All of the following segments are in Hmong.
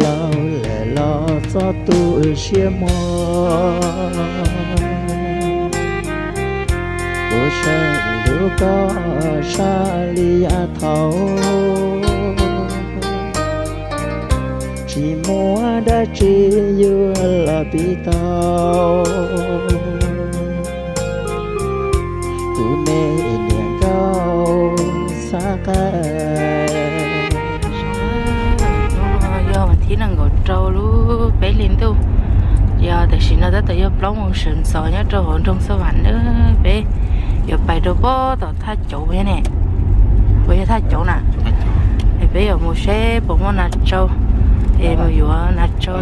Tau lawm los txog tu siab muag, kuv seem hlub koj sab li yav thaud, tsis muaj dab tsi yuav los pib tau kuv me niam nkauj xav qab. Yog vas thib nees nkaum rau lub peb hlis ntuj, yog tam sim no tab tom yog plaub moos sawv ntxov nyob rau hauv nroog Xab Vam na. Peb yuav pais rau pob tom thaj cauv thiab ne, puas yog thaj cauv na? Es peb yuav mus seb puas muaj nas tsau, es mus yuav nas tsau,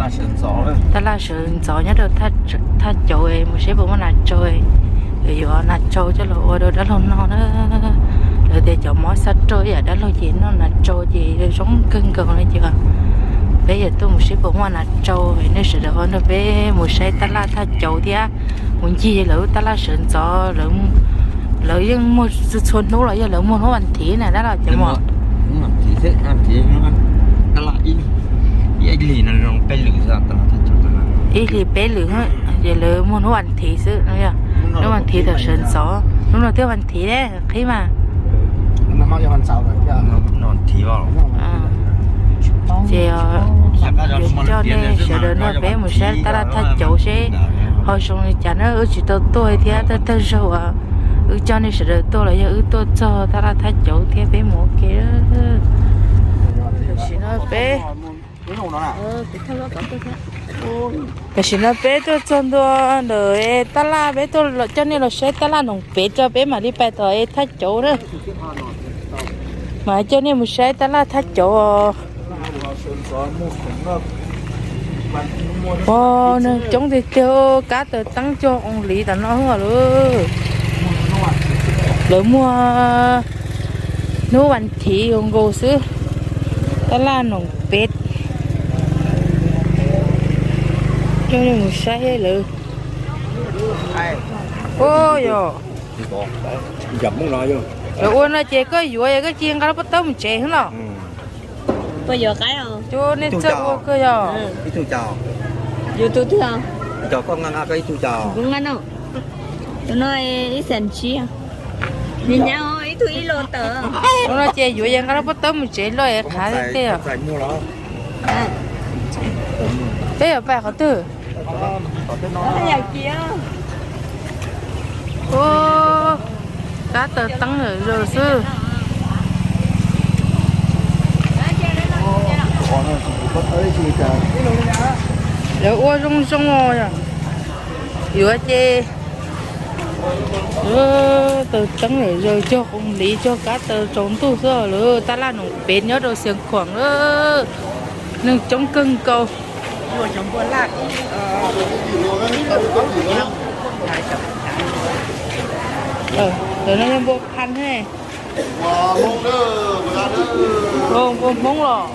taj laj sawv ntxov nyob rau thaj cauv, es mus seb puas muaj nas tsau, yuav yuav nas tsau coj los ua rau dab laug noj na. Lawv tias cov mob xab roj ib yam dab laug ces noj nas tsau ces zoo kawg nkaus no ces peb yuav tuaj mus seb puas muaj nas tsau. Nej sawv daws ho nrog peb mus saib taj laj thaj cauv thiab, mus ncig lawv lub taj laj sawv ntxov. Lawv yeej muag txhua hnub los yog lawv muag hnub vas thiv na dab laug cov muag? Ib hlis peb lwm, ces lawv muag hnub vas thiv xwb. Hnub vas thiv thaum sawv ntxov, hnub no twb vas thiv ne, qhib mas. Ces yuav coj nej sawv daws nrog peb mus saib taj laj thaj cauv seb ho zoo li cas na. Wb tsis tau tuaj thiab, thawj thawj zaug uas wb coj nej sawv daws tuaj los yog wb tuaj txog taj laj thaj cauv thiab peb mus ua ke. Tam sim no peb, tam sim no peb tuaj txog ntua ntawm taj laj, peb tuaj coj nej los saib taj laj Noom Pem tso peb mam li pais tom thaj cauv na. Mas coj nej mus saib taj laj thaj cauv os. Ua, neeg coob tiag tiag, kab taws teeb cuag oo liv tom no lawm. Lawv muag hnub vas thiv nkaus xwb. Taj laj Noom Pem, coj nej mus saib lawv. Ua yog lawv ua no ces koj yuav, koj cia nqa lub pob tawb mus tsev xwb los? Cua nej txawj ua kawg yog. Tus no ib xees tsib, ib tug ib lo tawm. Tus no ces yuav, yog nqa lub pob tawb mus tsev loj es qhav tiag tiag. Peb yuav pais qhov twg? Ua, kab taws teeb lawm zaws xwb. Lawv ua zoo zoo os. Yuav ces taws teeb lawm zaws, cog qoo liv, cog kab taws tsaus ntuj xwb. Lawv taj laj Noom Pem nyob rau Xeev Khuam lawm, neeg coob kawg nkaus. Ntawm no yog npua Phaj ne. Npua Hmoob los.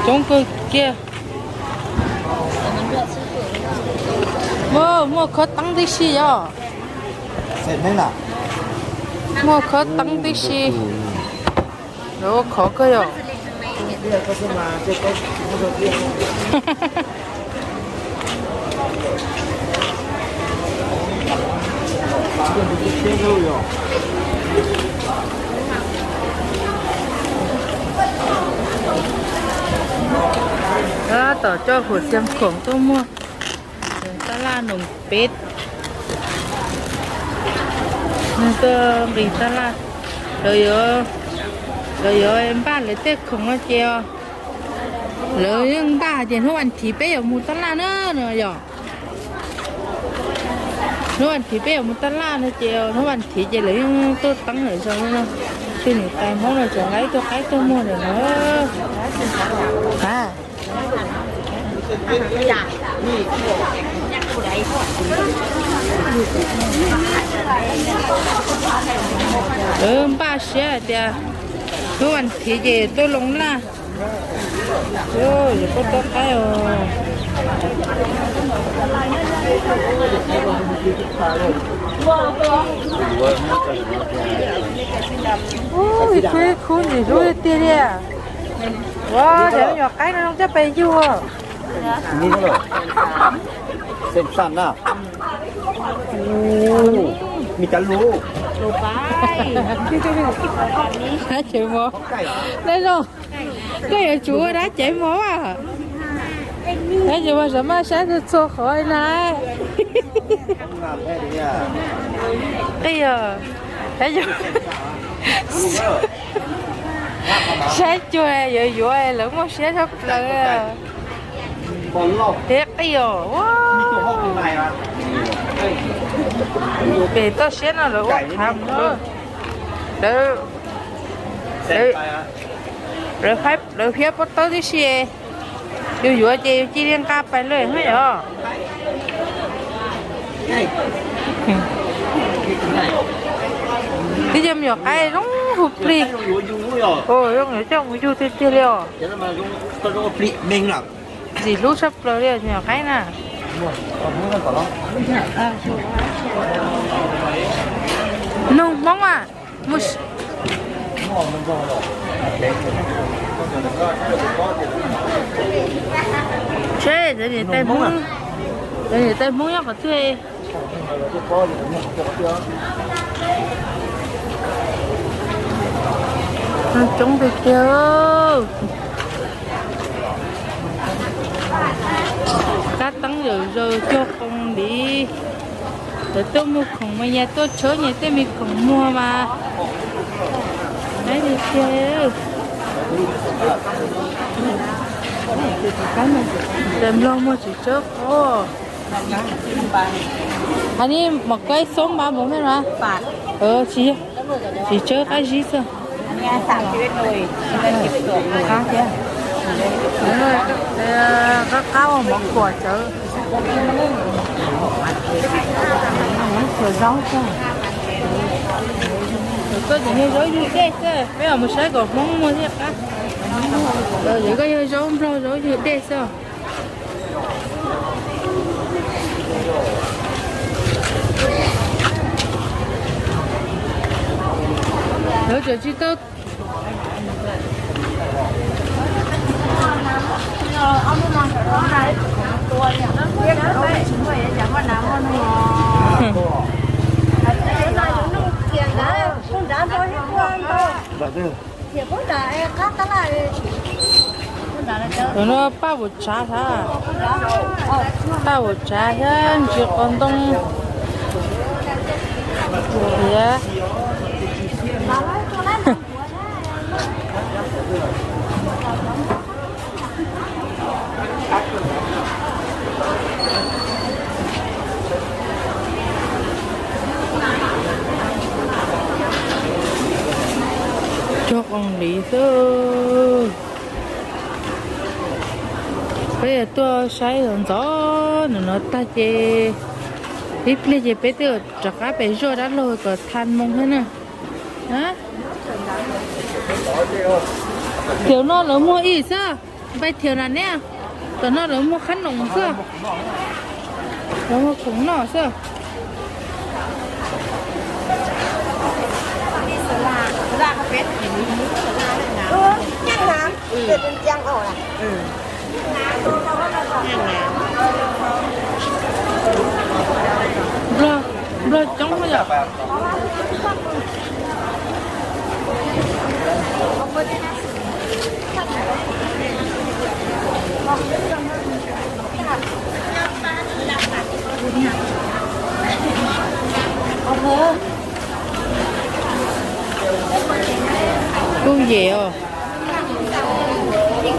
Coob kawg kiag. Muaj, muaj khawb teeb tib si yog. Muaj khawb teeb tib si. Lawv ua khov kawg yog. Tab tom coj huam Xeev Khuam tuaj muag taj laj Noom Pem. Neeg tuaj nqis taj laj, lawv yuav, lawv yuav npaj lawv tej khoom no ces lawv yeej npaj hais tias hnub vas thiv peb yuav mus taj laj na no yog. Hnub vas thiv peb yuav mus taj laj no ces hnub vas thiv ces lawv yeej tuaj teeb lawm zaws no. Twg niam tais Hmoob no tseem nqa ib tug qaib tuaj muag lawm no. A, lawv npaj siab hais tias hnub vas thiv ces tuaj loo laj. Yog pab tau qaib os. Ib khub ib khub ntxim hlub tiag tiag li. Ua, cov me nyuam qaib no zoo coj pes yug. Xem săn na. Ui, me cá lú. Hab tsev mov. Dab zoo, koj yuav tsum ua dab tsev mov a? Dab tsev mov sav maj saib txhua txhua qhov na. Qij os, saib cuag yuav yuav lawv muaj siab tshaj plaws. Tib qij os. Pem toj siab no lawv ua qhav, lawv, lawv, lawv hiab pob tawb tib si. Yus yuav ces yus cia li nqa pais lawm na yog. Twb yog me nyuam qaib zoo hu plig. Zoo yuav coj mus yug tiag tiag li os. Ntxim hlub tshaj plaws li me nyuam qaib na. Noog Hmoob a. Seb cov niam tais Hmoob, cov niam tais Hmoob nyob qhov twg. Coob tiag tiag. Kab teeb yawm zaws cuag qoo li. Lawv tuaj muag khoom mas nyas tuaj tshawb nyas tej me khoom muag mas. Nab tiag tiag. Tais Nplog muag tsis tsawb qub. Hais ni mos koj ib xoob ba npaum ne na. Tsis, tsis tsawb qab zib xwb. Qab qab ua mov kuam tsawb. Kuam zaub xwb. Koj tseem yog zaub yug dej xwb, peb mam mus saib kom Hmoob muag thiaj qab. Koj yog zaub Nplog zaub yug dej xwb. Lawv tseem tsis tau. Tus no paj vum tsav hab, paj vum tsav thiab ntsis qos ntoo thiab. Cuag qoo li xwb. Peb yuav tuaj saib ntxov ntxov ntawm no tag ces ib pliag ces peb twb rov qab pem zoj dab laug kom tha moo thiab na. Thaum no lawv muag ib xwb, npai thiav na ne, tom no lawv muag qhab noom xwb. Lawv muag khoom noj xwb. Nplog, Nplog coob yom. Kuj yem os,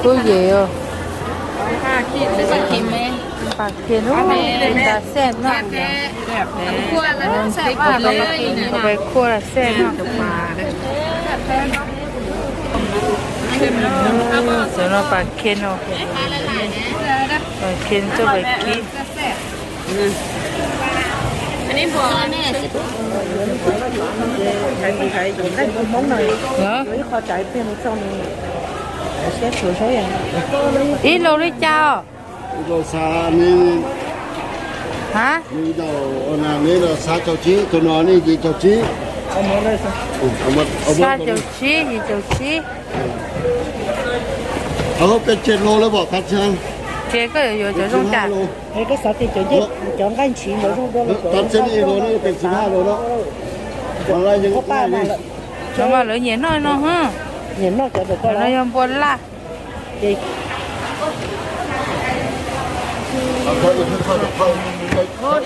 kuj yem os. Pas kiag nub, tas xej no. Pais kuaj tas xej no. Tam no pas kiag no, pas kiag txoj pas kiag. Hais tias hais yus nqaij Hmoob no, ib qho tsav pliag mus txog nws. Ib lus li cas os? Ib lus xav ne, ha? Nws zaum na, nws zaum xav caum tsib, tus no ne yim caum tsib. Xav caum tsib, yim caum tsib. Peb tseg lus lawm pom qab txog. Ces koj yuav yuav cov zoo cas? Cov nqaij ntshiv ntawd zoo dua los, peb tseg lus ne peb tseg lus no. Cov mas lawv nyiam noj no, nyiam noj cov no yog npua laj.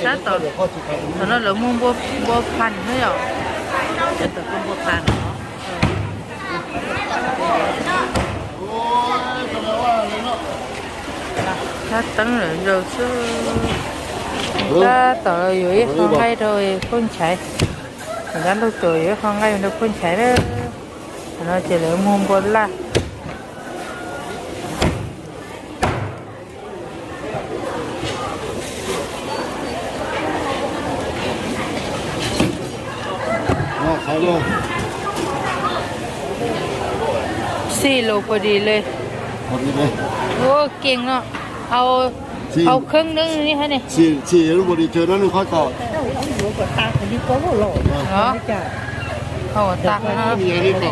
Sab tom, thaum no lawv muag npua phas na yom, sab tom npua phas no. Sab teeb lawm zaus xwb. Sab tom yuav ib qho nqaij rau phooj ntxhais. Sab ntuj tuam yuav ib qho nqaij rau phooj ntxhais na. Thaum no ces lawv muag npua laj. Xij lus pua dis li. Ua keej no. Au, au khab neeb ni ha ne. Xij lus pua dis tsawg no nws qhov kom. Au tas no. Tas khab neeb ni.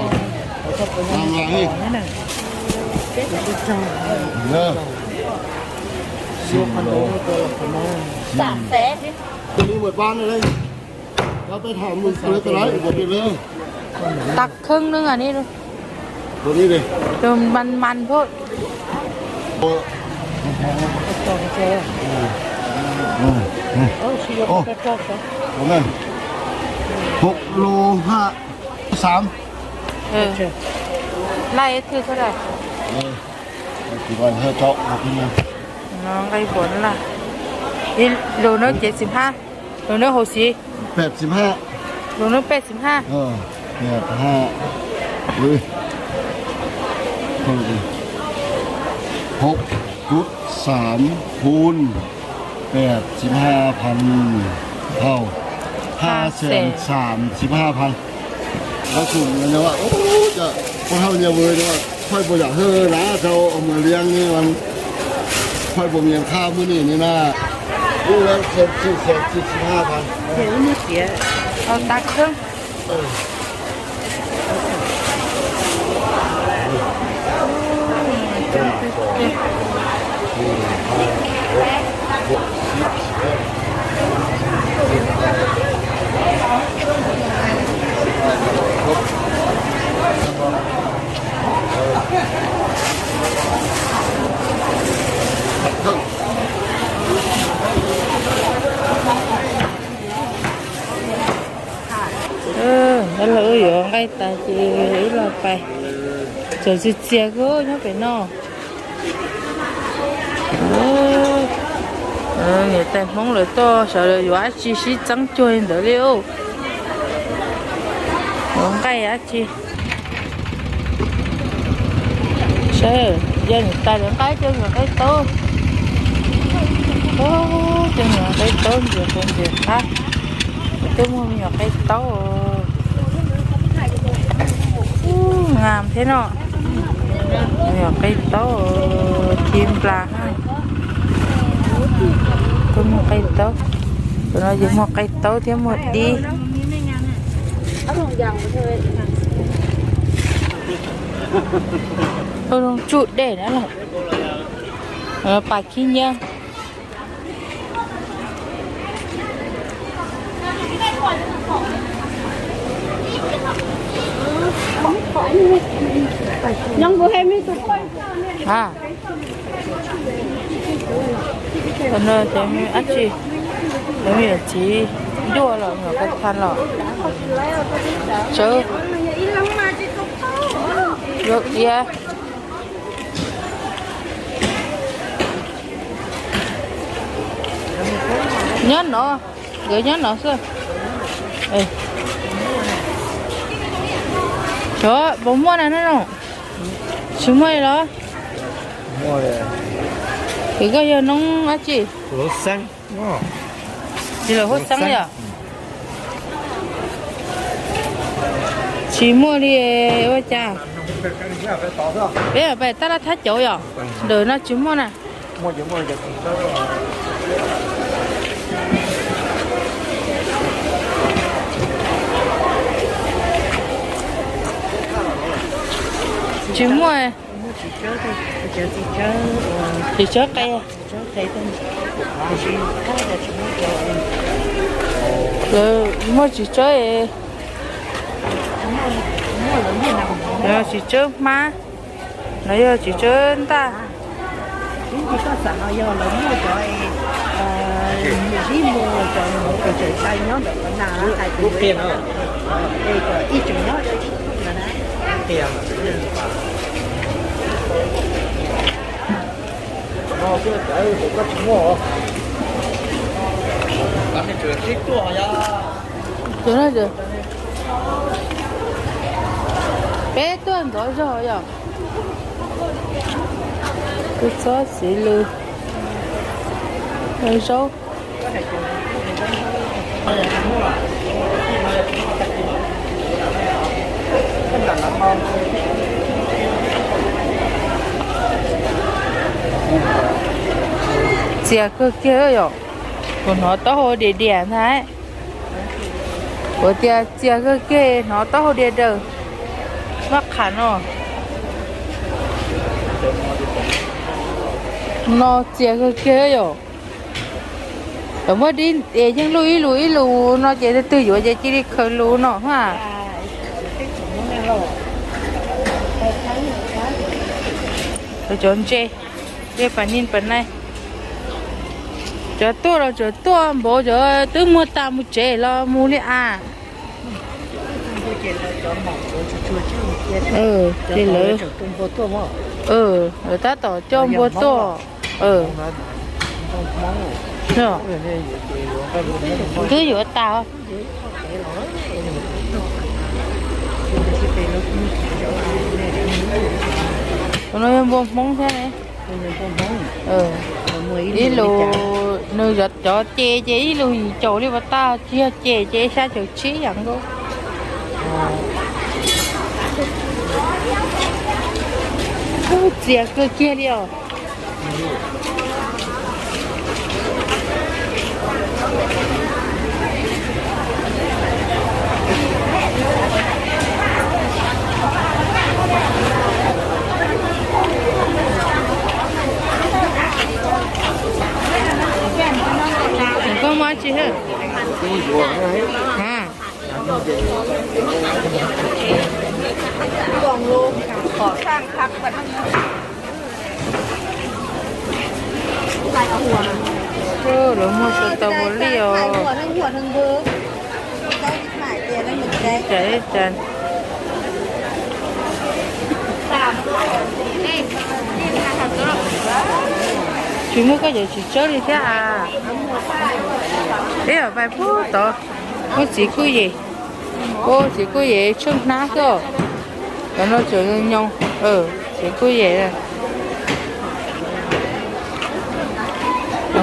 Tus man man phauj. Hauv lus haj xav. Laj ib thwj xwb da. Nqaij puas laj. Lus no ces xim hab, lus no hauv xim. Lus no peb xim hab. Hauv, hauv, xav, hun, peb xim hab phan, hauv, haj xees xav xim hab phan. Lawv kuj nyob, peb hauj nyob vwm no, phaij puas yam hwj na rau mus lias ni, phaij puas mias khaj muaj ni ni na. Ub, xees xim, xees xim hab phan. Tas khab. Nyob los wb yuav nqaij tas ces wb los pais. Txawm txias txias kawg nyob pem no. Niam tais Hmoob lawv tuaj sawv daws yuav dab tsi sib txeeb cuag li ntawd li. Yuav nqaij dab tsi? Saib, yog niam tais lawv nqa cov me nyuam qaib taub, cov me nyuam qaib taub ntxias qub ntxias qab, twb muaj me nyuam qaib taub ngas thiab no. Me nyuam qaib taub ci nplas, twb muaj qaib taub, tus no ces muaj qaib taub thiab muaj dib. Ua zoo tsuj dej na los, pas khib nyiab. Tus no ces dab tsi, cov me nyuam txiv duaj los me nyuam qe tha los, tsawv, zoo iab. Nyob no, nkawd nyob no xwb. Cov puas muaj na no? Tsis muaj li los? Ces koj yog noob dab tsi? Tsis lawm huab xeeb li os. Tsis muaj li, ua cas? Peb pais tab laj thab cauv yom, ntawm no tsis muaj na. Tsis muaj. Tsis tsawb qe. Muaj tsis tsawb, tsis tsawb hmab, no yog tsis tsawb ntaj. Peb tuaj ntxov zog yom. Kua txob, txiv lws, zaub. Txias kawg kiag yom. Kuv hnov taub hau dias dias ntag. Kuv tias txias kawg kiag, hnov taub hau dias daws. Maj qham no. No txias kawg kiag yom. Cov muaj dib es yeej luj ib lus ib lus no ces leej twg yuav ces cia li khaws lus no ha. Cov ntses, ntses pas nij pas nais. Cov tuaj los tseem tuaj npaum, cov twb muag tas mus tsev los mus li as. Ces lawv, lawv tab tom coj npua tuaj. Twb yuav tas. Tus no yog npua Hmoob thiab ne. Ib lus nws cov ce ces ib lus yim caum li pas tag, tsis yog ce ces xya caum tsib yam nkaus. Ub, txias kawg kiag li os. Koj muaj dab tsi thiab? Lawv muag strawberry os. Cas ib cas tsis muaj koj cov txiv tsawb li thiab a. Ib yam pais puag tod, muaj txiv kuj yem, ua txiv kuj yem tsheej hnab xwb. Cov no tseem nyoos, txiv kuj yem.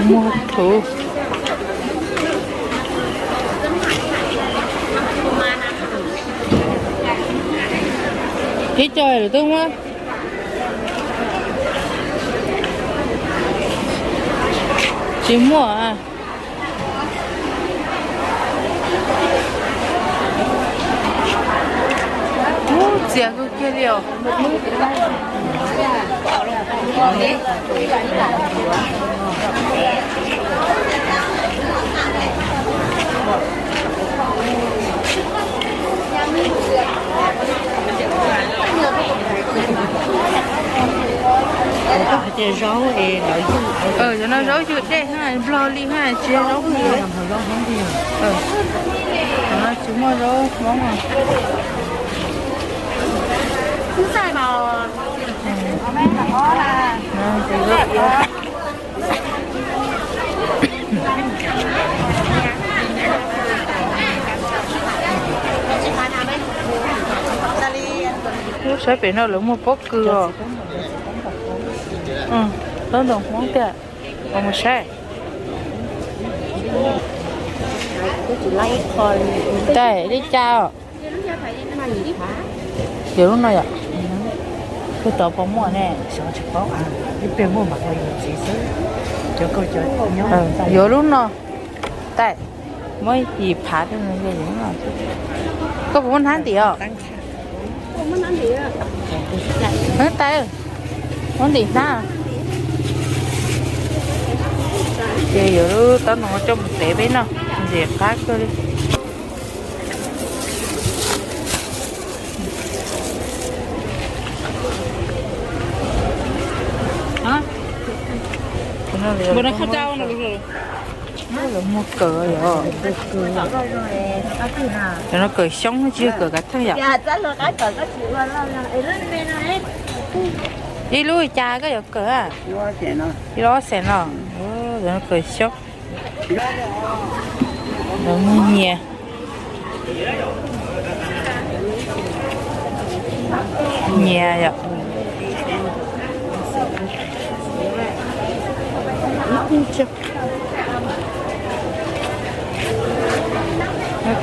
Muag thuv. Ib co lawm twb muab. Tsis muaj. Ub, txias kawg kiag li os. Ces zaub es lawv yug. Cov no zaub yug dej na, nplog li na, tsis yog zaub Hmoob. Cov no tsis muaj zaub Hmoob. Lub sab pem no lawv muag pob kws os. Pob ntoo Hmoob tiag. Mus saib. Tais li cas os? Yog lub no yom. Lub tod puas muaj ne? Xyov tsis paub, ib pliag muaj mam hu yus txiv xwb. Cov koj cov nyob, yuav lub no, tais, muab yim phav rau nws, koj puas muab hnab ntim os? Tais, muab ntim hnab. Ces yuav lub taub no coj mus tev peb noj, ntxim qab kawg li. Lawv muag kawm yom. Cov no kawm xyoob tsis yog kawm kav theej yom. Ib lub li cas koj yuav kawm? Ib lub ob xees no. Cov no kawm xyoob. Lawv muag nyias. Nyias yom.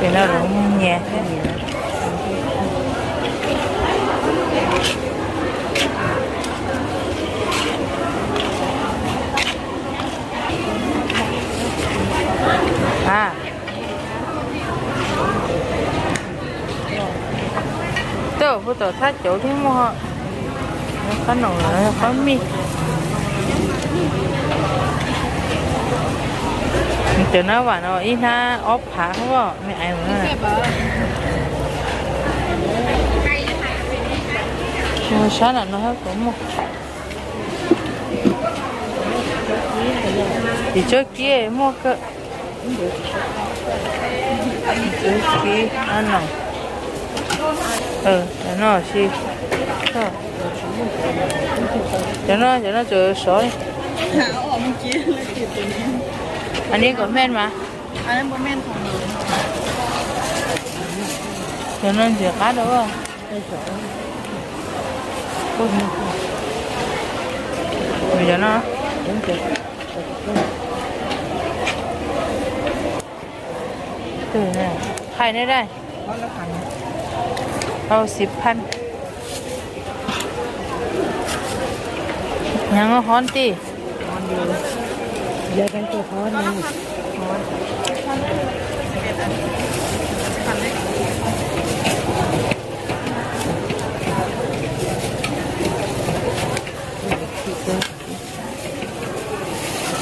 Pem no lawv muag nyias thiab. Twb ua puag tom thaj cauv thiab muaj, qab noom, qab mij. Cov nab vam no ib hnab ob phav os, me ais. Sab nram no puas muaj? Tim tsob kib muaj kawg. Kib no, cov no si, cov no, cov no tseem sov li. Anib kom men mas. Cov no ntxim qab rau. Cov no, hais ne dai, hau xib phaj. Nag hob ti.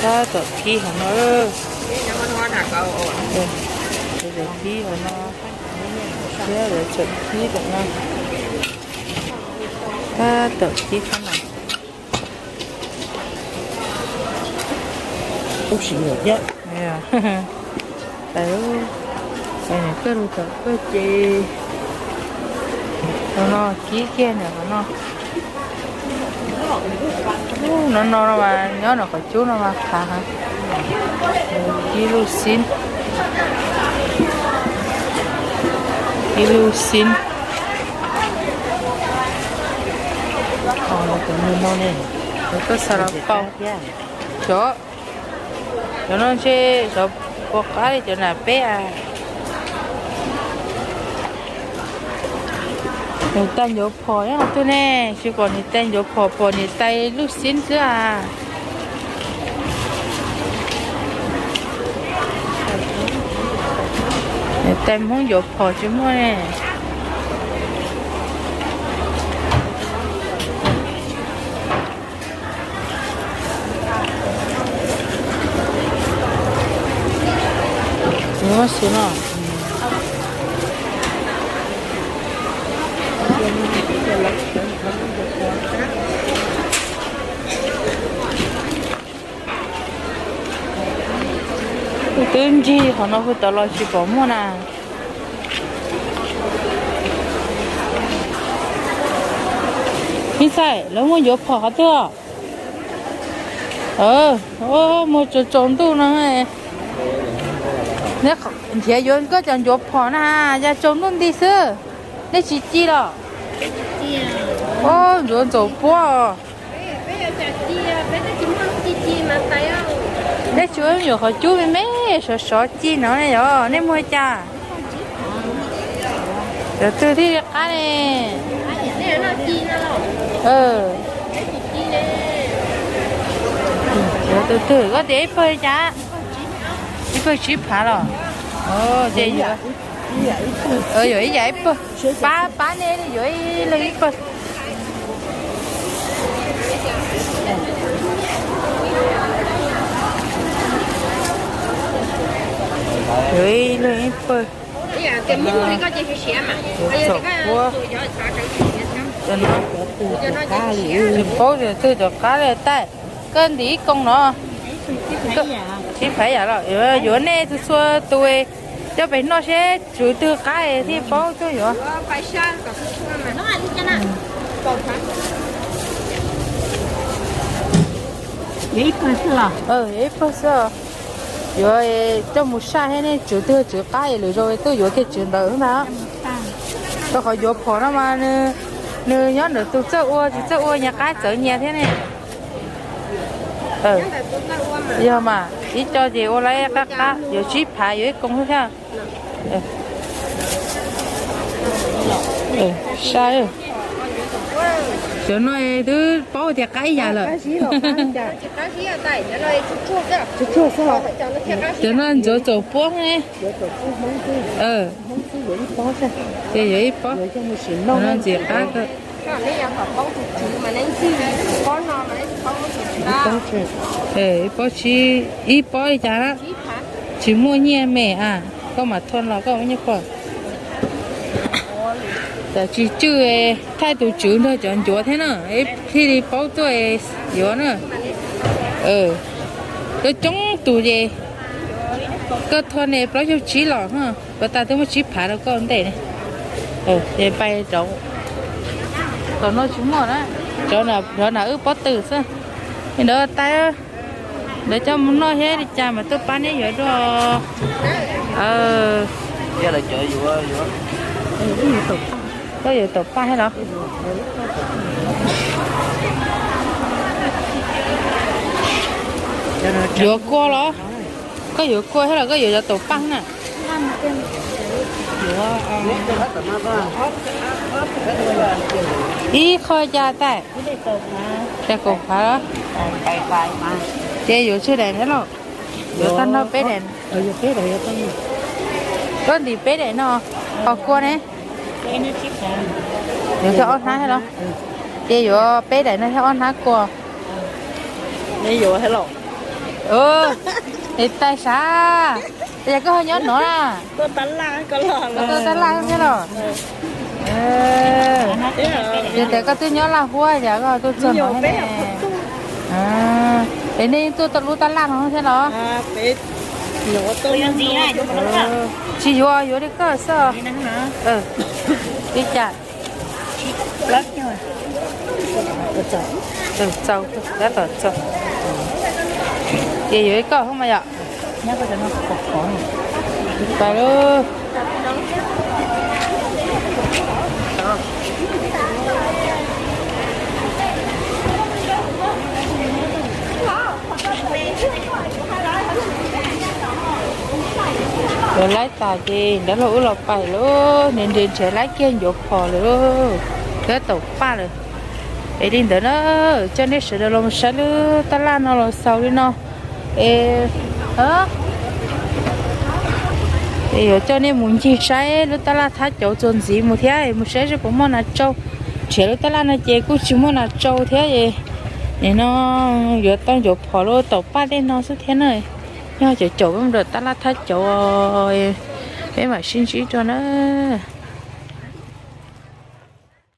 Tab tom kib hauv no. Tom kib hauv no. Thiab lawv tseem kib tom no. Tab tom kib qab no. Tab sis nyuam thiab. Tais, tais niam kawg lug tom kawg ces, no kib kiag ntawm qhov no. No no no mas nyob ntawm qhov cub no mas qhav heev. Kib lub xib, kib lub xib. Cov no ne, cov koj xa los pau. Cov, cov no ntshe cov puas qab li cov nram peb a. Niam tais ncuav phom nyob qhov twg ne? Tsis pom niam tais ncuav phom, pom niam tais lub xib xwb a. Niam tais Hmoob ncuav phom tsis muaj ne. Muab xwb no. Twb ncig qhov no puag tod los tsis pom muaj na. Ib txhais lawv muaj ncuav phom qhov twg? Muag tsaus tsaus ntuj no. Neb nrhiav yuav koj cov ncuav phom na, ya tsaus ntuj nti xwb. Nej tsis ci los? Ncuav ntxaus puab. Neb tsis ua nyuam qhov cub me me sov sov ci no ne yog nej muag cas? Cov twg thiaj li qab ne? Tus twg koj tias ib pawg li cas? Ib pawg tsib phav los? Ces yuav ib yam ib pawg. Pab, pab nej yuav ib leeg ib pawg. Yuav ib leeg ib pawg. Txhom puab, tsis paub tus twg cov qab li tais. Koj ntim ib koos no, tsib phav yam los? Yuav nej txhua txhua tus, coj pem noj seb tswv twg qab thiaj paub coj yuav. Ib pawg xwb, yuav coj mus saj thiab nej tswv twg tswv qab es lwm zaus tuaj yuav kiag tswv ntawd ntag. Rau qhov yuav phom no mas nws nyob ntawm tus txawj ua tsis txawj ua nyias qab txawv nyias thiab ne. Yog mas ib co ces ua lawm qab qab, yuav tsib phav yuav ib koos thiab. Sab, cov no twb paub tias qab ib yam lawm. Cov no ntxuav txaus puab ne. Ces yuav ib pob, no ntxim qab. Ib pob tsib, ib pob li cas? Tsis muaj nyiaj me a, koj mam thua los koj muaj nyiaj pog. Tam tsis tswj, thaij tus tswv nrog cov ncuav thiab na, thiaj li paub tuaj yuav na. Coob coob tus ces koj thua ne plaub caug tsib los, puas tas twb muaj tsib phav rau koj ntej ne. Ces pais rau tom no tsis muaj na, cov na wb pob tw xwb. Li ntawd tais, ntawd coj mus noj thiab li cas mas tuaj pab neb yuav dua. Koj yuav taum paj thiab los? Yuav kua los? Koj yuav kua thiab los koj yuav cov taum paj na? Ib qho cas tais? Cas kaum phav los? Ces yuav tsawg daim thiab los? Yuav tag nrho peb daim. Koj ntim peb daim no, ho kua ne? Yuav thiaj ob hnab thiab los? Ces yuav peb daim no thiab ob hnab kua. Es tais sav, es koj ho nyob no na? Koj tuaj tab laj thiab los? Yog tias koj twb nyob Laj Huab cas koj tuaj txog no thiab ne? Es nej tuaj lub tab laj no thiab los? Tsis yuav, yuav li koj xwb. Li cas? Txaus, tab tom txaus. Ces yuav ib koj hoob mas yom. Pais lauj. Yuav laib tas ces ntawd los wb los pais lauj, nws nrhiav nrhiav laib kiag ncuav phom lawm, thiab taum paj lawm. Es li ntawd na, coj nej sawv daws los saib lub tab laj no los xaus li no. Es, es yuav coj nej mus ncig saib lub tab laj thab cauv txuas ntxiv mus thiab, mus saib seb puas muaj nas tsau. Nrhiav lub tab laj no ces kuj tsis muaj nas tsau thiab. Nim no yuav tau ncuav phom los taum paj tej no xwb thiab na. Nyob caum caum peb mus rau tab laj thab cauv, peb mam sib ntsib dua na.